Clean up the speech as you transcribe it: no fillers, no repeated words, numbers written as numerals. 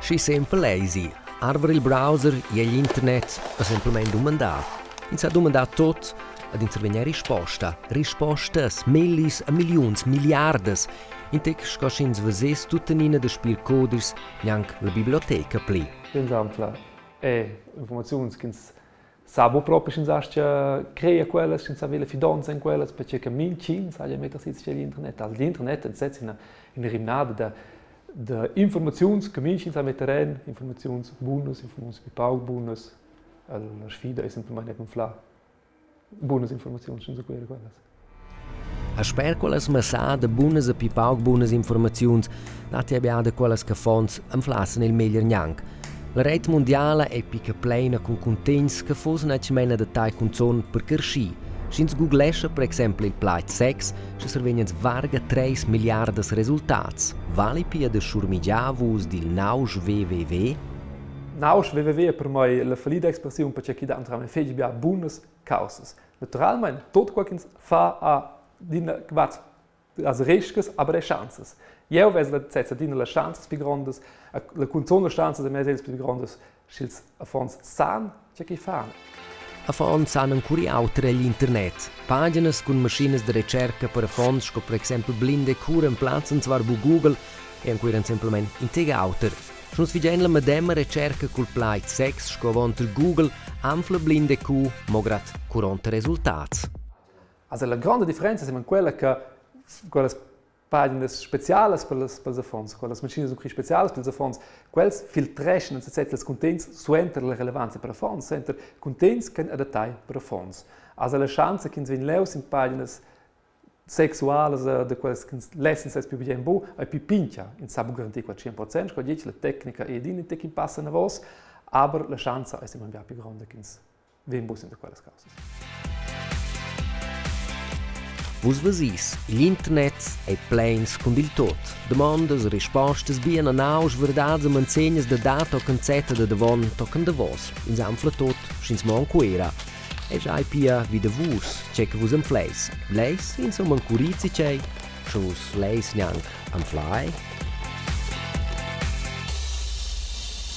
Schi sempel eisi. Arver il browser e igl internet e semplamein dumandar. Ins ha dumandà tot ed ins vegn risposta. Rispostas, millis e milliuns, milliardas. In tec sco sch'ins vesess tuttenina da spir codischs gnanc la biblioteca pli. Ins anfla è informaziuns ch'ins sa bu propi sch'ins astga creer quellas, sch'ins ha la fidonza in quellas, perche che mintgin sa metter si igl internet. Also l'internet en sez ina, ina rimnada da, da informaziuns che mintgin sa metter en, informaziuns bunas, informaziuns pli pauc bunas. La sfida è semplamein anflar bunas informaziuns senza querer quellas. A sper quellas massada bunas e pli pauc bunas informaziuns datti er bia da quellas che affons anflassen il meglier gnanc. La reit mundiala ei pli che pleina cun cuntegns che fussen atgnamein adattai cunzun per carschi. Sch'ins googlescha per exempel il plaid sex, sche survegn ins varga treis milliardas resultats. Vali pia da schurmegiar vus dil nausch www? Nausch www è per mei la fallida expressiun perche chi dà naturalmein fetg bia bunas caussas. Naturalmein, tot quel ch'ins fa ha d'ina vart las rescas, aber er schanzas. Jeu vess la sezza adina las schanzas pli grondas, la cunzun las schanzas da mes egls pli grondas, sch'ils affons san tge ch'i fan. Affons han encuri auter egl internet. Paginas cun maschinas da retscherca per affons sco per exempel Blinde Cura emplazzan zvar bu Google e encuiran semplamein in tec auter. Sche nus figein la medema retscherca cul plaid sex sco avon tier Google, anfla Blinde Q mo grad curonta resultats. Also la gronda differenza è quella che quellas paginas specialas per las, per els affons, quellas maschinas specialas per ils affons, quels filtreschan en sesez ils cuntegns suenter la relevanza per affons, suenter cuntegns ch'èn adattai per affons. Also la schanza ch'ins vegn leu sin paginas sexualas da quels ch'ins lessen sez più bien bu, ei più pintga. Ins sa bu garantir quel 100%, sco ditg, la tecnica è adina in tec in pass enavos, aber la schanza è immer più gronda ch'ins vegn buc da quellas causas. Vus vesis, igl internet ei pleins cun dil tot. Damondas, rispostas, bien e nausch, verdads e manzegnas da da tochen zetta da davon tochen davos. Ins anfla tot, sch'ins mo encuera. E giai pia vi da vus, tgei che vus anfleis. Leis insumma encurir tgei? Sche vus leis gnanc anflai?